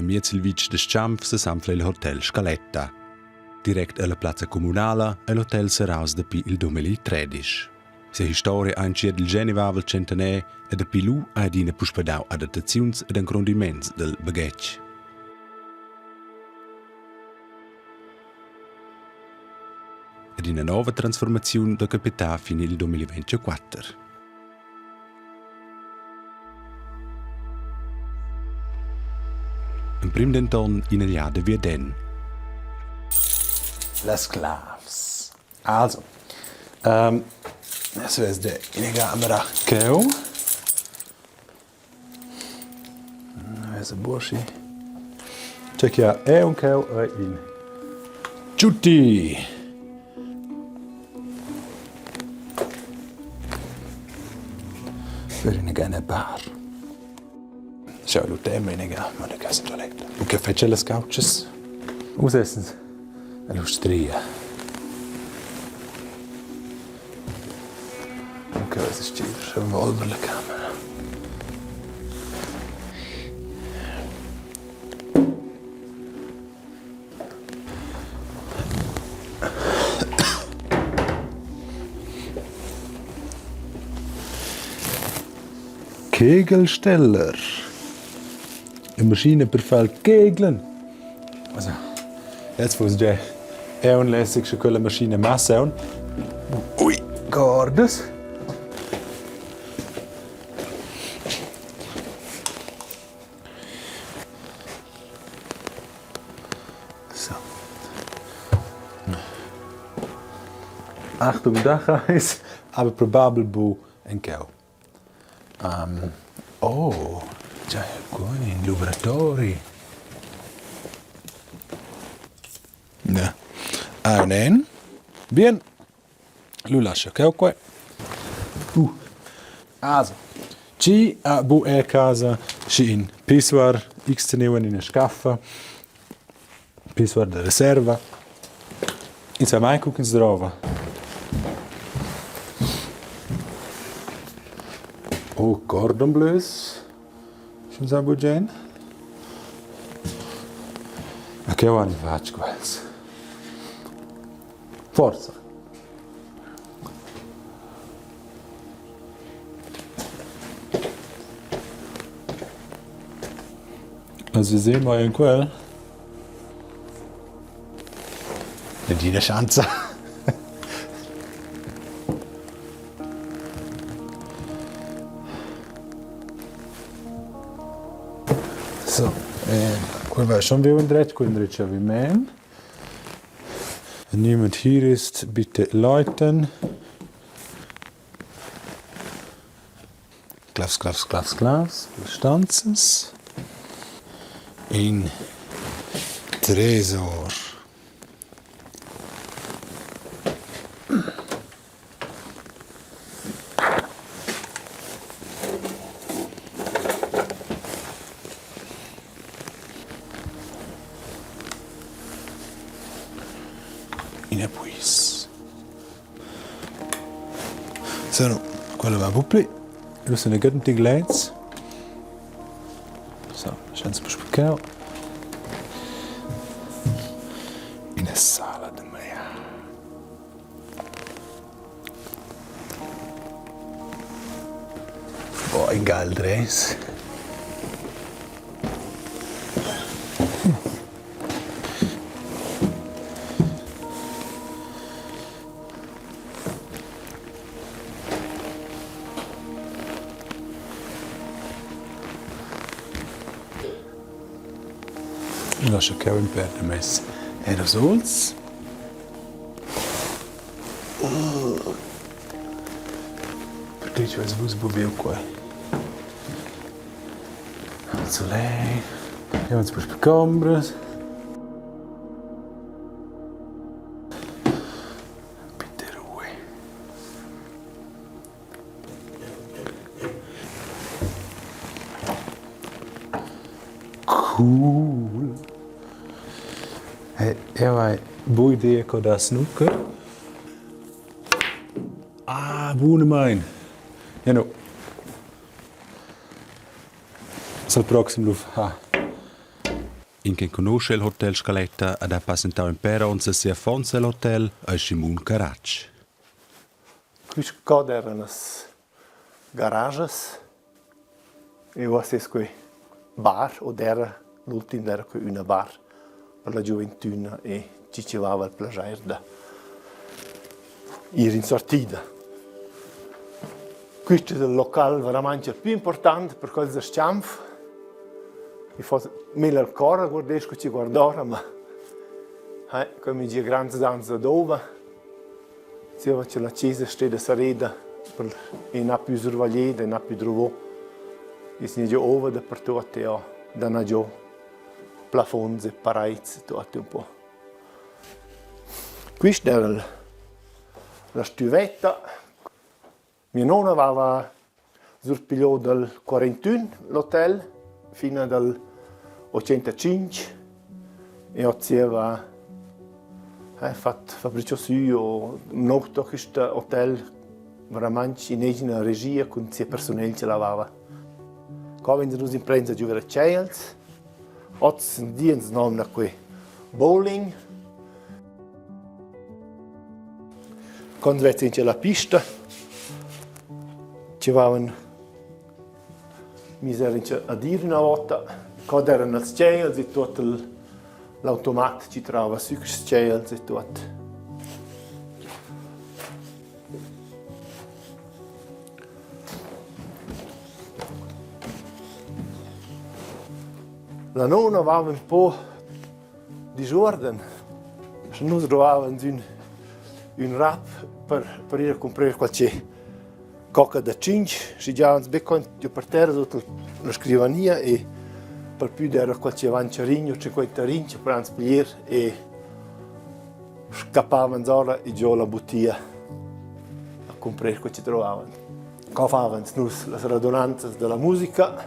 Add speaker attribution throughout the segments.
Speaker 1: Amiez il vitg da S-chanf sesanfla il hotel Scaletta. Direct ella plazza communala ei l'hotel serraus dapi il 2013. Sia historia ha entschiet il genevavel tschentaner e dapi lu ha adina puspei dau adattaziuns ed engrondiments dil baghetg. Ed ina nova transformaziun da capital fin il 2024. Emprim denton ina jada viaden.
Speaker 2: Las clavs. Also, ähm, das wäre der ina camera cheu. Also burschi. Check ja, è un cheu è in Tutti! Per ina gana bar. Schau lu tema ina ga, ma la casa toiletta. U che fece las couches? Us essens all'ustria. Ok, was ist die Revolver la camera? Kegelsteller. Eine Maschine per far kegeln. Also, jetzt muss ich è lässig sche quella maschina massa. Ui, guardas. So. Achtung Dachreis, aber probabel bu en cheu. Um, oh, già con in luvratori. Ne. Einen. Bien. Lu lascha cheu quei. Uh. Also, chi ha bu er casa, schi in pissoir x teniu en ina scaffa, pissoir da reserva. Ins sa mai cu ch'ins drova. Oh, cordon bleus. Sch'ins ha bugen. A cheu han fatg quels. Forza!
Speaker 1: Also sehen wir in quel.
Speaker 2: Nagina schanza.
Speaker 1: So, eh, quel va schon wie indretg, quel indretg aviment. Wenn niemand hier ist, bitte läuten. Glas, glas, glas, glas, stanzas. In Tresor. Ina buis. So, quella va bu pli. Lu sun ina tigl So, sch'ins puspei Ina sala da magliar.
Speaker 2: Boah, in geil Dress.
Speaker 1: Lascia cheu in per da mes aerosols.
Speaker 2: Perché ci vais vus buviu quei?
Speaker 1: Il soleil. Andiamo per combras. Bitte Ruhe. Cool.
Speaker 2: Hey, eu hai bu idea co da snooker.
Speaker 1: Ah, bunamain. Ja no. Sal proxim luf. Ha. In che enconuscha il hotel Scaletta ed ha passentau in pèr onns a sia affons el hotel ei Schimun Caratsch.
Speaker 3: Quist cod eran las garaschas e uossa es quei bar o d'eira l'ultim d'eira que üna bar per la giuventüna e chi chi vaiva il plaschair da ir in sortida. Quist es il local veramaing il plü important per quels da S-chanf. I fa mel al cor a guarder scu chi guard'ora, ma que mi gia grands dans da dova. Zieva cha la chesa steda sareda per e na pü survaglieda e na pü druvò, es gnü giò ova dapertuot e ho da giò plafonds e paraids e tuot ün po. Quist era la stüvetta. Mia nona aveva surpigliò dal 41 l'hotel fin dal 85 e ho zieva fat fabricho sü o mno quist hotel veramaing in egna regia cun sia persunel chi lavava. Qua vain nus imprens a giuver a tschels. Hoz in di ans nomna que bowling. Quando vezza in la pista ci vavan mis er ad ir üna vota. Qua d'eran els tschels e tuot l'automat chi trava sü quists tschels e tuot. La nona vava ün po Disuorden. Sche nus drovavan ün ün rap per per ir a cumprer qualche coca da tschinch, schi giavans be con giò per terra sut la scrivania e per pü der qualche avantscharin o cinquantarin che per ans piglier e scappavans ora e giò la butia a cumprer quel chi trovavan. Co favans nus las radunanzas da la musica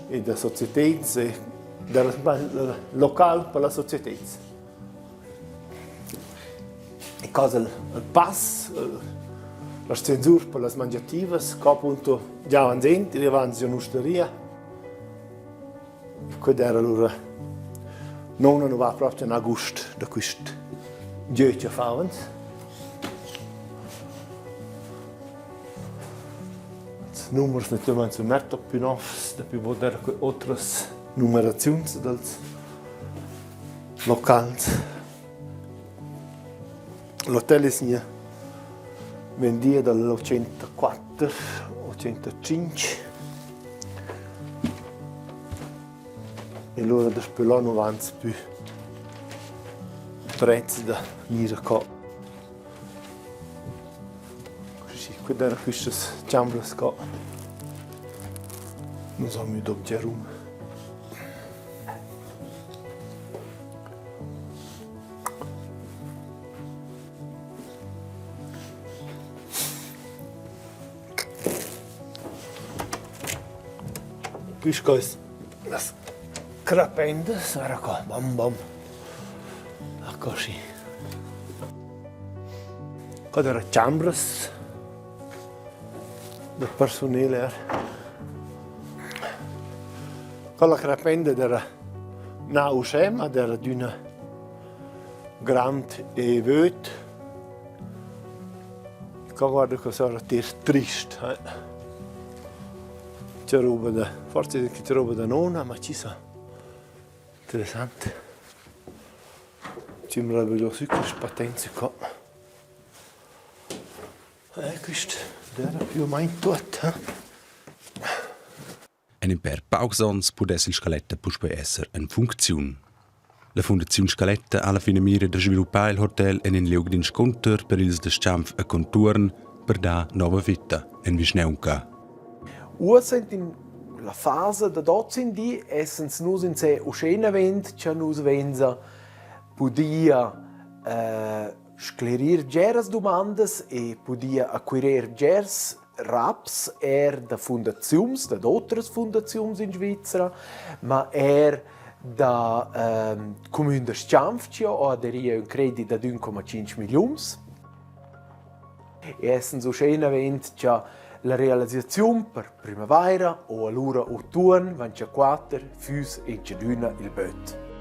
Speaker 3: e da societeds e da local per las societeds. E cosa il, il pass, l'ascensur per las mangiativas, co appunto giavans ent, arrivavans giò in usteria. E quella era allura nona nu va proprio in gust da quist gieu che favans. Ils numers natüralmaing sun netto pü novs, daplü bod eir otras numeraziuns dals locals. L'hotel es gnü vendieu dal 84, 85 e lura daspö là nu vans pü drets da gnir a co. Sì, quella era quistas chambras qua. Nus haun müdo bger rum. Quist qua es las crapendas, guarda qua, bam bam. Ecco sì. Qua era chambras da persunel er. Quella crapenda era na uschè, ma era d'üna grand e vöd. Qua guarda che sarà tir trist. Eh? C'è roba da, forse c'è roba da nonna, ma chi sa. Interessant. Ci meraviglio sü quist patent qua. Eh, quist d'eira più o main tuot, eh?
Speaker 1: En in pèr paucs onns pudess il Scaletta puspei esser en funcziun. La Fundaziun Scaletta ha la finamira da sviluppar il hotel en in liug d'inscunter per ils da Schanf e contuorn per dar nova vita en vischnaunca.
Speaker 4: Uossa in la fasa dad hozindi essens nus insè uschè inavant cha nus vainsa pudia sclerir bgeras dumandas e pudia acquirer bgers raps er da fundaziuns, dad otras fundaziuns in Svizra, ma er da cumün da S-chanf chi ho aderia ün credit dad 1,5 milliuns. E essens uschè inavant cha. La realisaziun per prümavaira o alura utuon 24 füss in tschadüna il böt.